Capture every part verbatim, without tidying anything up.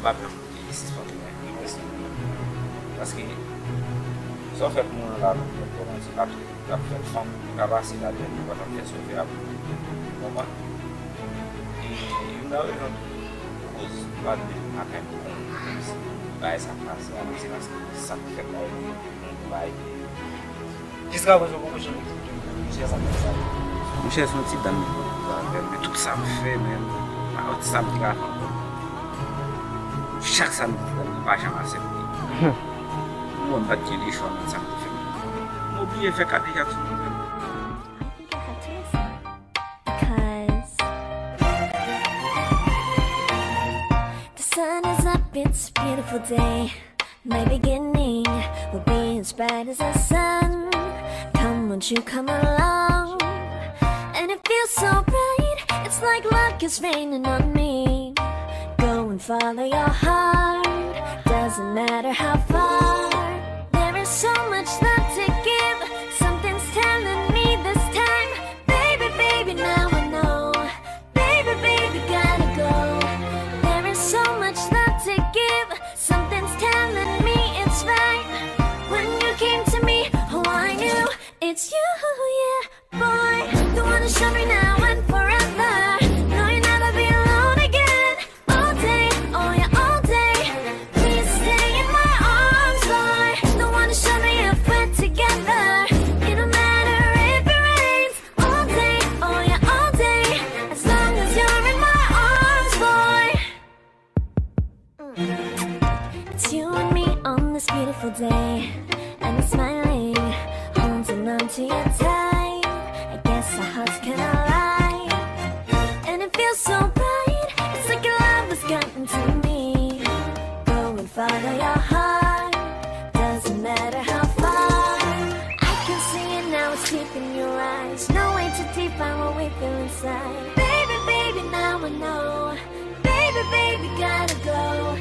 Ap janm sispann renmen, li prèske renmen. Paske sa w fè pou mwen la, pou mwen di, l ap, l ap fè fanm ka pase la, li pa t ap fè sa w fè a pou mwen. Ou konprann? E youn nan rezon tou, koz m pa t vle vin lakay mwen, kòmsi bagay sa k pase a, se paske sa k fèt la, e mwen, mwen, bagay ki Jiskaprezan, ou poko janm eksplike m pou ki sa sa fèt sa. Monchè, se yon ti dam ki konn koze avè m, men tout sa m fè, men, pa wè sa m te ka fè ankò. Chak sa m te fè, li pa janm aksepte. Mwen, m pa t gen lechwa, men sa m te fè. M oblije fè kadejak sou mwen menm. I think I have to listen. Because the sun is up, it's a beautiful day. My beginning will be as bright as the sun. Come, won't you come along? And it feels so right, it's like luck is raining on me. Go and follow your heart, doesn't matter how far. There is so much love to give, something's telling me this time. Baby, baby, now I know. Baby, baby, gotta go. There is so much love to give. Something's telling me it's right. When you came to me, oh, I knew it's you, yeah. Boy, the one who showed me now and forever. No, you'll never be alone again. All day, oh yeah, all day. Please stay in my arms, boy. The one who showed me if we're together. It don't matter if it rains. All day, oh yeah, all day. As long as you're in my arms, boy. It's you and me on this beautiful day. And it's smiling, holding on to you tight. I guess our hearts can align. And it feels so right, it's like your love has gotten to me. Go and follow your heart, doesn't matter how far. I can see it now, it's deep in your eyes. No way to define what we feel inside. Baby, baby, now I know. Baby, baby, gotta go.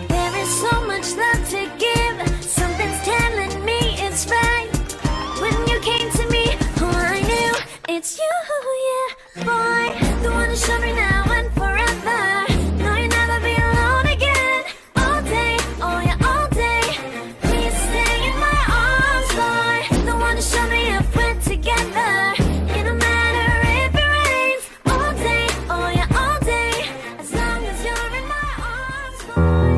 There is so much love to give. Something's telling me it's right. When you came to me, oh, I knew it's you, yeah. Boy, the one who showed me now and forever. No, you'll never be alone again. All day, oh yeah, all day. Please stay in my arms, boy. The one who showed me if we're together. It don't matter if it rains. All day, oh yeah, all day. As long as you're in my arms, boy.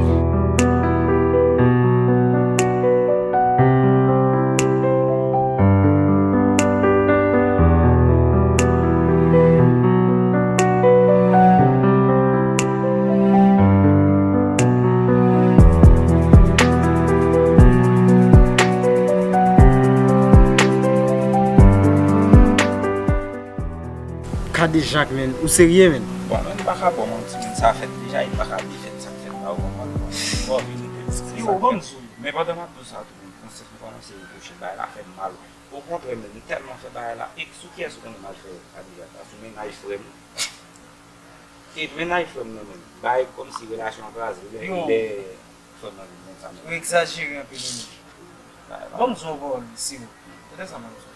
Kadejak, menn. Ou serye, menn? Bon, menn, m pa ka ba w manti, menn, sa fèt deja, e m pa ka defèt sa k fèt la, ou konprann? Bon, vini de Yo, ban m di w. Men pandan m ap di w sa tou, menn, konsyans mwen kòmanse repwoche l, bagay la fè m mal. Okontrè, menn, m tèlman fè bagay la, e sou kiyès ou konnen m al fè kadejak la? Sou mennaj frè m. E mennaj frè m nan menm, bay kòmsi relasyon an kraze, lè, Yo. Lè frè m nan vin konn sa menm. Ou egzajere anpil, wi. Bay la. Ban m di w yon pawòl, Siro. Tande sa m ap di w.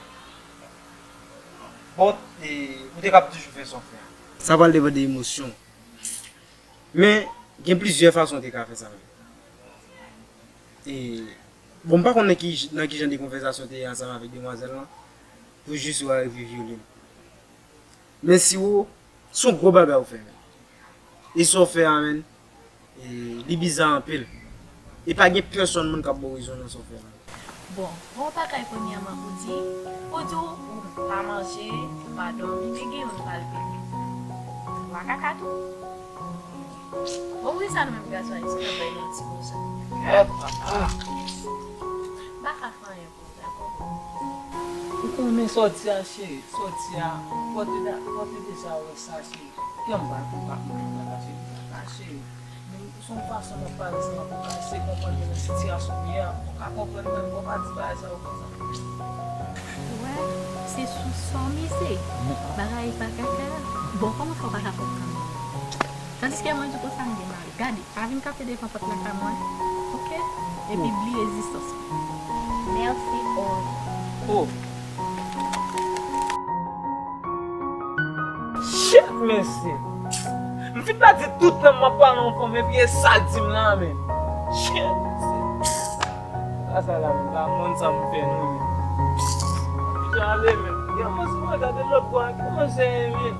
Bon, e, ou te kab toujou fè sa w fè a. Sa pral depann de emosyon. Men, gen plizyè fason w te ka fè sa menm. E, bon, m pa konn nan ki, nan ki jan de konvèsasyon w te ye ansanm avèk demwazèl lan, pou jis ou arive vyole l. Men Siro, se yon gwo bagay ou fè, menn. E sa w fè a, menn, e, li biza anpil. E pa gen pèsonn moun k ap ba w rezon nan sa w fè a. Bon, gon bagay premyèman ou di, ou di w, ou pa manje, ou pa dòmi, men gen youn ou pral pete. Ou pa kaka tou. Bon, poukisa nou menm gason ayisyen nou bay yon ti konsa? Kèt, papa. M pa ka fè anyen pou ou, dakò? Ou konnen sòti a, cheri, sòti a, pòte da-, pòte deja wè sa, cheri. Kè m pa, pa, pa, pa, cheri, pa, cheri. Men se yon fason m ap pale, se m ap eseye konprann nou nan sitiyasyon nou ye a. Ou ka konprann mwen, ou pa di bagay sa yo konsa. Ou wè, se sou sa w mize. Bagay pa kaka. Bon, kòman fè w pa ka konprann mwen? Tandiske mwen di w konsa m gen mari. Gade, pa vin kanpe devan pòt lakay mwen, oke? Epi bliye egzistans mwen. Mèsi, Oli. Oh. Shit, mesye. M Fin pèdi tout tan m ap pale yon fanm, epi e sa l di m la, men. Shit. Sa, sa la, m pa konn sa m fè, non, men. Jan ale, men. Gen yon sou mwen, gade lòt bò a, ki manzè ye, men.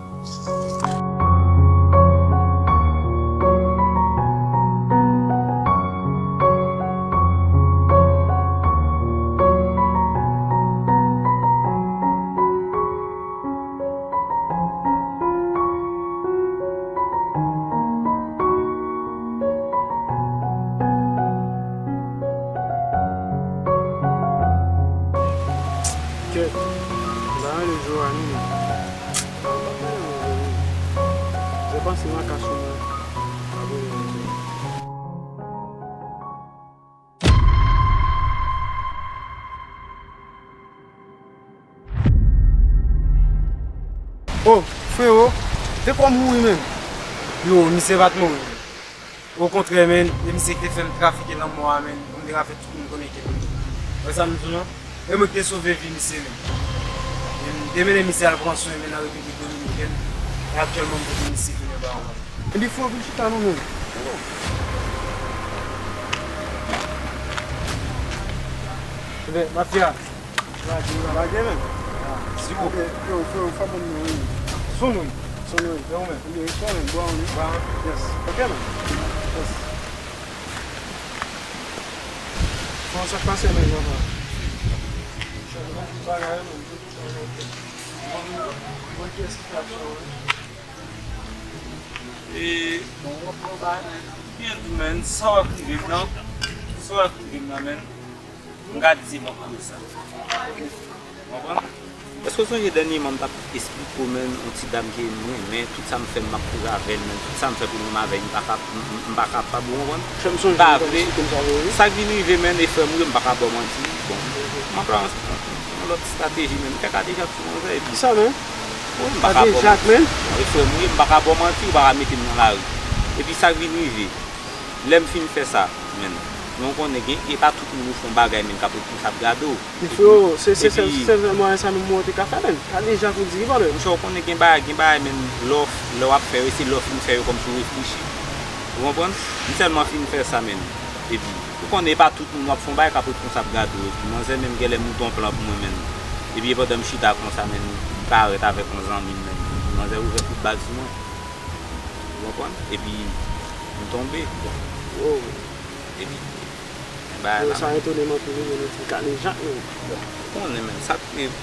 Kèt, m pa renmen Joanie, non. Mwen pa renmen Joanie. Mwen panse nan ka sou mwen. Pa renmen Joanie. Oh, frewo, te fè m mouri menm. Yo, misye pa t mouri. Okontrè, menn, e misye ki te fè m trafike lanmò a, menn, pou m te ka fè tout moun konnen ke m mouri. Wè sa m di w lan? E mwen ki te sove vi misye, menn. E m te mennen misye al pran swen, menn, nan Repiblik Dominikèn. E aktyèlman, m pote misye tounen ba ou, menn. Epi, frewo, vin chita non, menn. Ebyen, mafya. Lage, lage, men. Siwo. Ok, yo, fè, fè bon nou, wi. Sonn, wi. Sonn, wi. E ou menm? Ebyen, sonn, wi. Bon, wi. Bon. Yes. Ok, men. Yes. Bon, sa k pase, men, papa? Chanje tout bagay, men. Bon, bon, bon, ki eksplitasyon, wi. E, bon, bon, bon, bagay, men. Byen di, men, sa w ap rive m nan, sa w ap rive m nan, men. M ka di se mwen k koz sa. Ou konprann? Èske w sonje dènyèman m t ap esplike w, menn, yon ti dam ke m renmen, tout sa m fè m ap kouri avè l, menn, tout sa m fè pou m renmen avè l, m pa ka, m, m, m pa kapab, ou konprann? Fè m sonje m pa vle. Sa k vin rive, menn, e frè m ou ye, m pa ka ba w manti. Bon, m ap la yon, yon lòt estrateji, menn, m fè kadejak sou manzè, epi. Kisa, menn? Wi, m pa ka ba w manti. Kadejak, menn? E frè m ou ye, m pa ka ba w manti, ou pa ka mete m nan lari. Epi sa k vin rive. Lè m fin fè sa, menn, men w konnen gen, e pa tout moun ou fè yon bagay, menn, k ap responsab gade w. Men freo, se, se sèl, epi, sèl mwayen sa menm mwen te ka fè, menn. Kadejak ou di, brother. Monchè, w konnen gen bagay, gen bagay, menn, lè w, lè w ap fè yo, se lè w fin fè yo kòmsi w reflechi. Ou konprann? M sèlman fin fè sa, menn. Epi, ou konnen e pa tout moun w ap fè yon bagay k ap responsab gade w. Epi, manzè menm genlè monte yon plan pou mwen, menn. Epi, e pandan m chita konsa, menn, m parèt avèk yon zanmi m, menn. Manzè ouvè kout bal sou mwen. Ou konprann? Epi, m tonbe. Bon. Epi, men bagay la. Sa etone m anpil, wi, men nou di kadejak, men. Bon, ou konnen, men, sa k rive.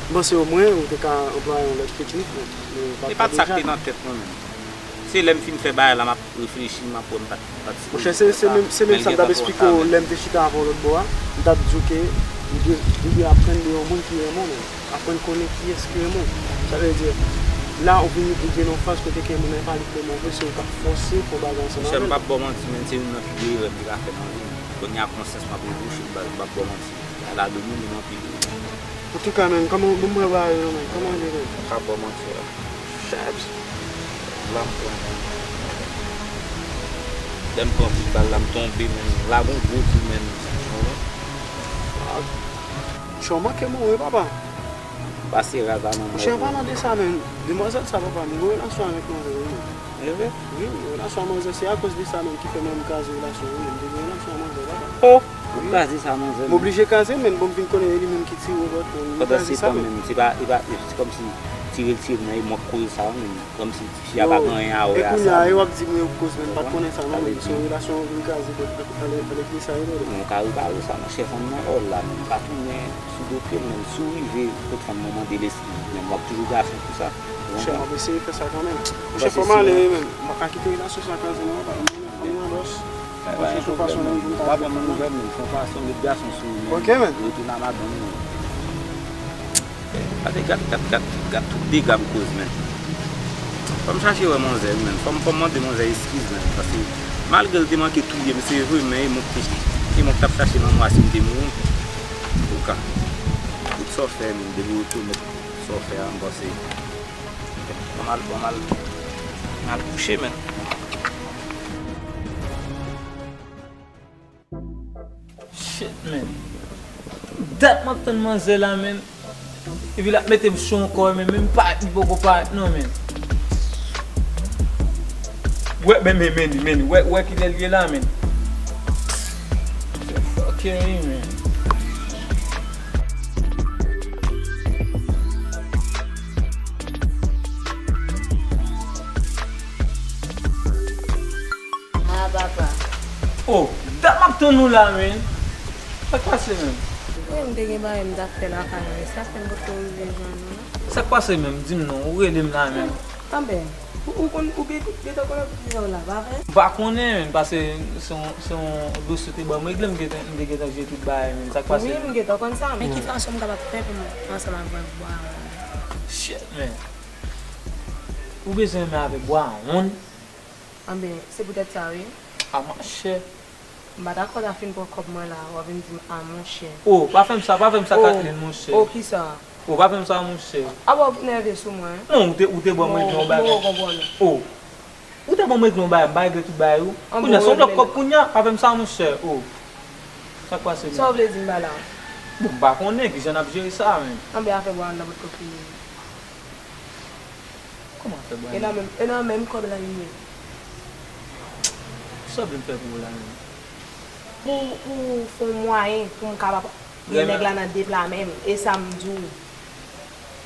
M panse omwen, ou te ka anplwaye yon lòt teknik, men, men pa t kadejak. E pa t sa k te nan tèt mwen, menm. Se lè m fin fè bagay la, m ap reflechi, m ap wè m pa t, pa t sipoze fè sa. Monchè, se, se menm, se menm sa m t ap esplike w lè m te chita avè w lòt bò a. M t ap di w ke m dwe, m dwe aprann de yon moun ki renmen w, menm. Aprann konnen kiyès ki renmen w. Sa vle di, la ou vin rive nan yon faz kote ke moun nan pa li k renmen w vre, se ou k ap fòse fè yon bagay ansanm avè l. Monchè, m p ap ba w manti, menn, se youn nan pi gwo erè m te ka fè nan vi m. Kounye a konsyans m ap rebouche, m p ap, m p ap ba w manti. Bagay la domine m anpil. Antouka, menn, kòman, ban m wè bagay yo, menn, kòman l ye, menn? M p ap ba w manti, la. Chèps. La m pran, menn. Lè m pran kout bal la, m tonbe, menn. La gon gwo kou, menn. Ou konprann? Chè, w manke mouri, papa. Pase raz a nan mò. Monchè, an palan de sa menm, demwazèl sa, papa, m gen relasyon avèk manzè, wi, menm. E vre? Wi, relasyon a manzè, se akoz de sa menm ki fè mwen m kraze relasyon, wi, menm. M te gen relasyon a manzè, papa. Oh! Ou kraze sa manzè, menm. M oblije kraze, menm, bon, m vin konnen e li menm ki tire w lòt, menm. M kraze sa, menm. Pandan se tan, menm, se pa, e pa, se kòmsi tire l tire m nan, e mwen k koz sa, menm. Kòmsi tifi a pa gen anyen a wè a sa. E kounye a, e w ap di m yo koz, men m pa t konnen sa non, men se yon relasyon w vin kraze, men anlè, anlè ki sa yo, non. Mwen ka repare sa, monchè, fanm nan òl la, men m pa tounen sou do pye m, men si w rive kot fanm nan mande l eskiz, men w ap toujou gason pou sa. Monchè, m ap eseye fè sa kanmenm. Monchè, fò m ale wi, men m pa ka kite relasyon sa kraze non, papa. Mwen nan lòs. Mwen chèche yon fason pou m ka fè pou mwen. Fè yon fason met gason sou ou, men. Ok, men. Retounen a madanm ou. Gade, gad, gad, gad, gad tout dega m koz, men. Fò m chache wè manzè, men. Fò m, fò m mande manzè eskiz, men. Paske malgre l te manke touye m, se vre, men e mwen k te, e mwen k t ap chache lanmò a si m te mouri. Antouka, tout sa w fè, men, depi w rekonèt sa w fè a, m panse. Bon, m al, bon, m al, m al kouche, men. Shit, man. Dat m ap tann manzè la, man. Epi l ap mete m cho ankò, man. Menm parèt, li poko parèt, non, man. Wè, men, men, men, men, wè, wè kilè l ye la, men. Ok, men. Ah, papa. Oh, dat m ap tann ou la, men. Sa k pase, men? Wi, m te gen bagay m t ap fè lakay mwen, sa fè m potko rive jwenn ou la. Sa k pase, men? Di m non, ou rele m la, men. Anben, ou, ou konn, ou gen, gentan konnen ki jan w la, pa vre? M pa konnen, men, paske se yon, se yon dosye te ban m regle, m gentan, m te gentan jere tout bagay, men. Sa k pase, men? Wi, m gentan konn sa, men ki fason m kapab fè pou m ansanm avèk bwa a? Shit, men. Ou bezwen renmen avèk bwa a, wonn? Anben, se poutèt sa, wi. A, monchè. M pa dakò ta fin pran kòb mwen la, w ap vin di m, a, monchè. Oh, pa fè m sa, pa fè m sa, Kathleen, monchè. Oh, kisa? Oh, pa fè m sa, monchè. A, w ap nève sou mwen? Non, ou te, ou te ban m regle yon bagay. Mwen konprann. Oh. Ou te ban m regle yon bagay, m pa regle tout bagay, ou. Kounye a, se yon lòt kòb kounye a, pa fè m sa, monchè. Oh. Sa k pase, men? Sa w vle di m ba la? Bon, m pa konnen, kijan n ap jere sa, men. Anben, afè bwa a, n ap potko fini. Kòman fè bwa a? E nan menm, e nan menm kòb la li ye. Sa w vle m fè pou ou la menm? Pou, pou fè yon mwayen pou m kapab gen nèg la nan de pla men m. E sa m di w.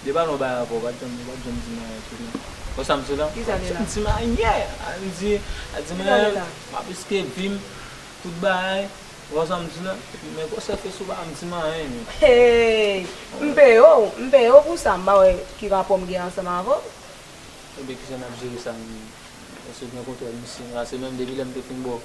Depi alon bay rapò, ou pa t janm, ou pa t janm di m anyen tou non. Wè sa m di la? Kisa li la? M di m anyen. Al di, al di m, m ap riske vi m, tout bagay. Ou wè sa m di la? Epi men gwosè fes ou pa m di m anyen, men. Hey! M peye w, m peye w pou sa, m pa wè ki rapò m gen ansanm avè w. Ebyen, kijan n ap jere sa, menm? Èske w gen kontwòl misye? Paske menm depi lè m te fin ba w,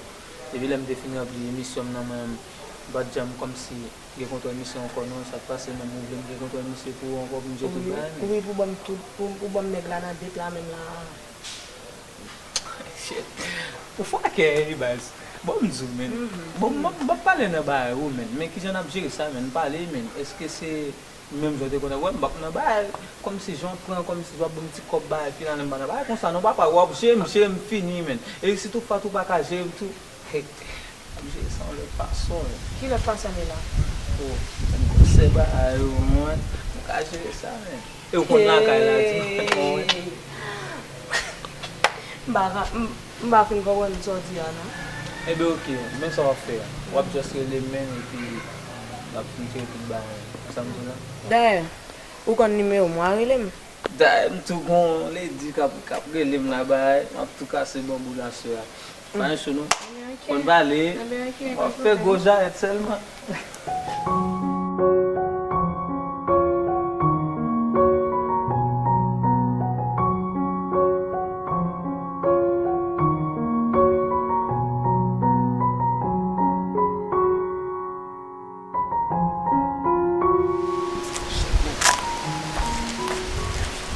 depi lè m te fin ranpli misyon m nan mwen menm, m pa t janm kòmsi gen kontwòl misye ankò, non. Sa k pase menm? Ou vle m gen kontwòl misye pou ou ankò, pou m jere tout bagay, menm? Wi, pou ban m tout, pou, pou ban m nèg la nan de pla men m la. Shit. Ou fòkè, wi, baz. Bon, m di w, men. Bon, m ap, m ap pale nan bagay ou, men. Men kijan n ap jere sa, men? Pale, men. Èske se menm jan w te konn ap wè m, m p ap nan bagay. Kòmsi jan w pran, kòmsi w ap ban m ti kòb bagay, finalman m pa nan bagay konsa, non, papa. W ap jere m, jere m fini, men. E si tout fwa tou w pa ka jere m tou, hey, m ap jere sa yon lòt fason, men. Ki lòt fason li la? Oh, m konsèy bagay yo, mwen. M ka jere sa, men. E w konn lakay la, di m. M pa ka, m, m pa fin konprann sa w di a, non. Ebyen, oke, men sa w ap fè a. W ap just rele m menm, epi n ap fin jere tout bagay. Sa m di w la? Dayè, ou konn nimewo m, w a rele m. Dayè, m tou gon lady k ap, k ap rele m la, bay, m ap tou kase banbou la, sè a. Pa yon cho non. Konn pale. W ap fè gwo jarèt sèlman.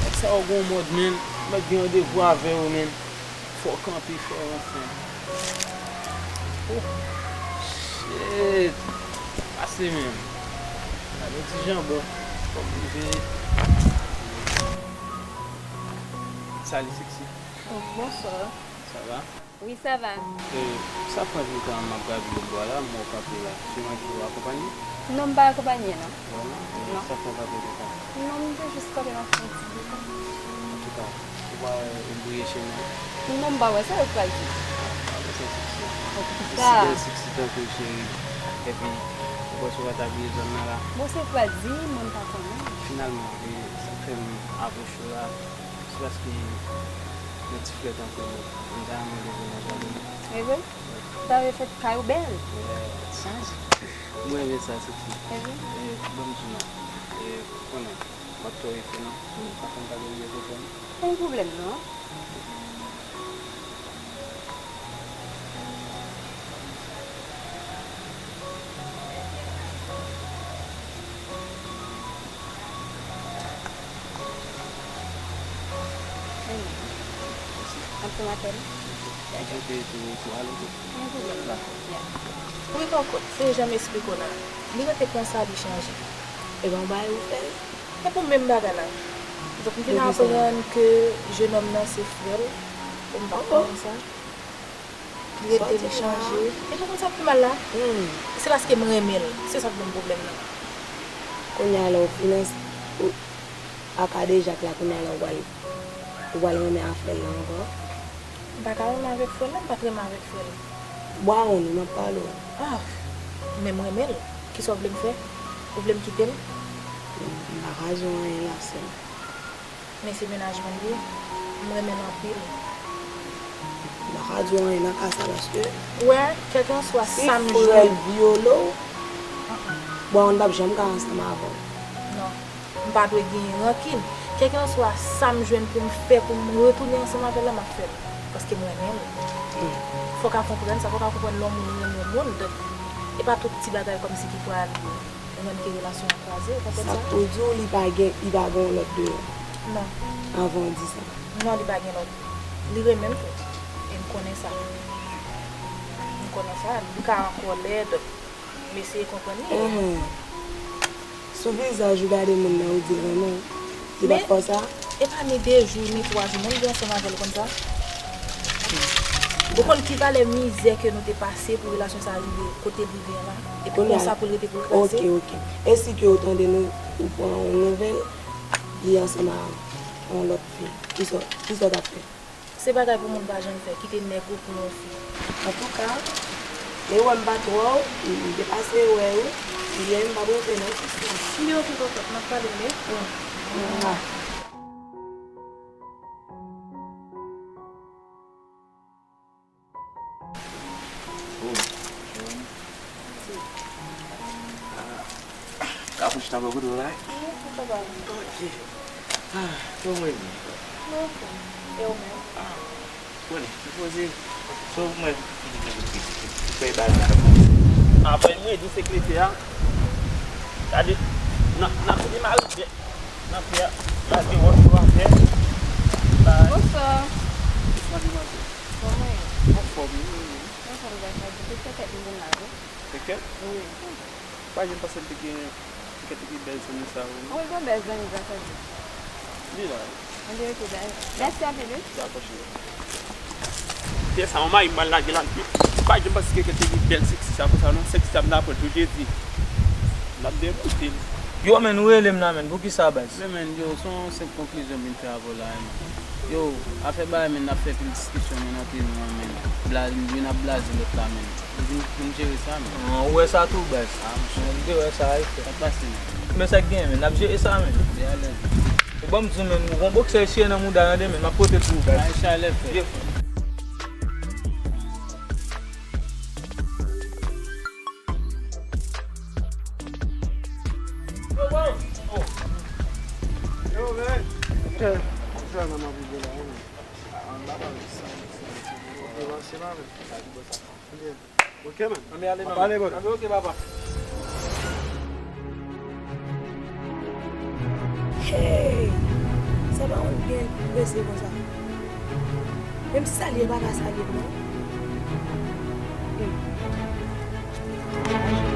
Nèg sa yo gon mòd, men. Mèt gen randevou avè yo, men. Fò w kanpe fè w anfen. Oh, shit. Pase, men. Gade yon ti jan bon. Fò m rive. Salut, sexy. Oh, bonsoir. Ça va? Wi, sa va. E, sa fè lontan m ap gade lòt bò a la, m wè w kanpe la. Se mwen ki akonpanye? Non, m pa akonpanye, non. Vrèman? E, sa fè w kanpe konsa? Non, m te jis kanpe m ap fè yon ti boukan. Antouka, ou pa wè yo bouye chemen an? Non, m pa wè, sa yo pral di? Ah, pa bezwen siksi. Antouka. Osi bèl siksi tankou w, cheri. Epi, ou panse w pa ta bliye zòn nan la? Bon, se yo pral di, mwen m pa konnen. Finalman, e, sa k fè m apwoche w la, se paske yon ti flè tankou w, m ta renmen w leve nan zòn nan. E vre? Sa yo fèt kay ou bèl. Chanje. Mwen renmen sa, sexy. E vre? E, ban m di w non. E, ou konnen, m ap twò rete non. M pa konn pa gen lè pou fè m. Pa gen pwoblèm non. Ap pran apèl. Dakò. Ou rete tou, tou ale tou. Mwen tou menm la. Ya. Wi, Kòkòt, se jan m esplike w la. Li rete konsa, li chanje. E pa yon bagay ou fè l? E pou menm bagay la. Donk, m vin aprann ke jenòm nan se frè l. E m pa t konnen sa. Li rete, li chanje. E pa konn sa k pi mal la? Se paske m renmen l. Se sa k ban m pwoblèm nan. Kounye a lè w fin ansanm ak Kadejak la, kounye a la w pral, ou pral renmen afè l la ankò? M pa ka renmen avèk frè l, non, m pa t renmen avèk frè l. Bwa wonn ou, m ap pale w. Ah, men m renmen l. Kisa w vle m fè? Ou vle m kite l? M pa ka di w anyen la, sè m. Men se mennaj mwen li ye. M renmen l anpil. M pa ka di w anyen nan ka sa paske Ou wè, kèlkeswa si sa m frè jwenn, l vyole w, bwa wonn p ap janm ka ansanm avè w. Non. M pa dwe genyen rankin. Kèlkeswa sa m jwenn pou m fè pou m retounen ansanm avè l la, m ap fè l. Paske m renmen l. Fò w ka konprann sa, fò w ka konprann lè yon moun renmen yon moun. Donk, e pa tout ti bagay kòmsi ki pral rann ke relasyon an kraze, ou konprann sa? Sa k pou di w li pa gen, li pa gen yon lòt deyò? Non. Avan w di sa. Non, li pa gen lòt. Li renmen m tou. E m konnen sa. M konnen sa. Li ka an kòlè, donk, m eseye konprann li. Enhen. Sou vizaj ou gade moun nan, ou di l renmen w. Li pa t fè w sa? E pa ni de jou, ni twa jou, moun gen ansanm avè l konn sa. Ou konn ki valè mizè ke nou te pase pou relasyon sa a rive kote l rive an la? Epi konsa pou l rete pou l kraze? Ok, ok. E si ke ou tande nou, ou pran yon nouvèl, li ansanm a yon lòt fi. Kisa, kisa w t ap fè? Se bagay pou moun pa janm fè, kite nèg ou pou yon fi. Antouka, e wè m pa t wè w, m te pase wè w, byen m p ap rete non, sista. Byen, ok, kòkòt, m ap pale w, men. Mwa. Oh, Joanne. Ah, ka pou chita bò kote w la? Wi, sa va. Ok. Ah, kòman w ye? Mwen anfòm. E ou menm? Ah, konnen, m poze. Sou mwen, fè bal la. Apre m redi sekretè a. Gade, n ap, n ap demare bèk nan fè a. Lage wòch yo atè. Bonswa. Bonswa, demwazèl. Kòman w ye? Anfòm, wi, wi, wi. Anfòm, gras a Dye. Se kèkèt m vin la, wi. Kèkèt? Wi. Pa janm panse m te gen kèkèt epi bèl zanmi sa, wi. Wi, gon bèl zanmi, gras a Dye. Li la. Anben, ok, bèl. Mèsi anpil, wi. Dakò, cheri. Pyès sa, yon mayi m pral lage la, wi. Pa janm panse kèkèt epi bèl seksi sa konsa, non. Seksi sa m ta pran tou jedi. N ap depote l. Yo, men, ou rele m la, men. Poukisa, baz? Men, men, yo, se yon senp konklizyon m vin fè avè w la, men. Yo, afè bagay, men, n ap fè pil diskisyon, men, ant nou an, men. Bla-, youn ap blaze lòt la, men. Vin, vin jere sa, men. Ah, ou wè sa tou, baz? Ah, monchè. M te wè sa, wi, frè. Sa k pase, men? Men sa k genyen, men. N ap jere sa, men. Rete alèz. Ou ban m di w, men, ou gon boksè chire nan mouda tande, men. M ap pote l pou ou, baz. Ay, chalè, frè. Ye, frè. Yo, men. Sa nan m ap rive la, wi. Ok, man. Ann ale, non. Ann ale, bro. Ann ale, ok, papa. Hey! Sa pa konn gen prese konsa. Menm si salye, pa ka salye m, non. Hmm.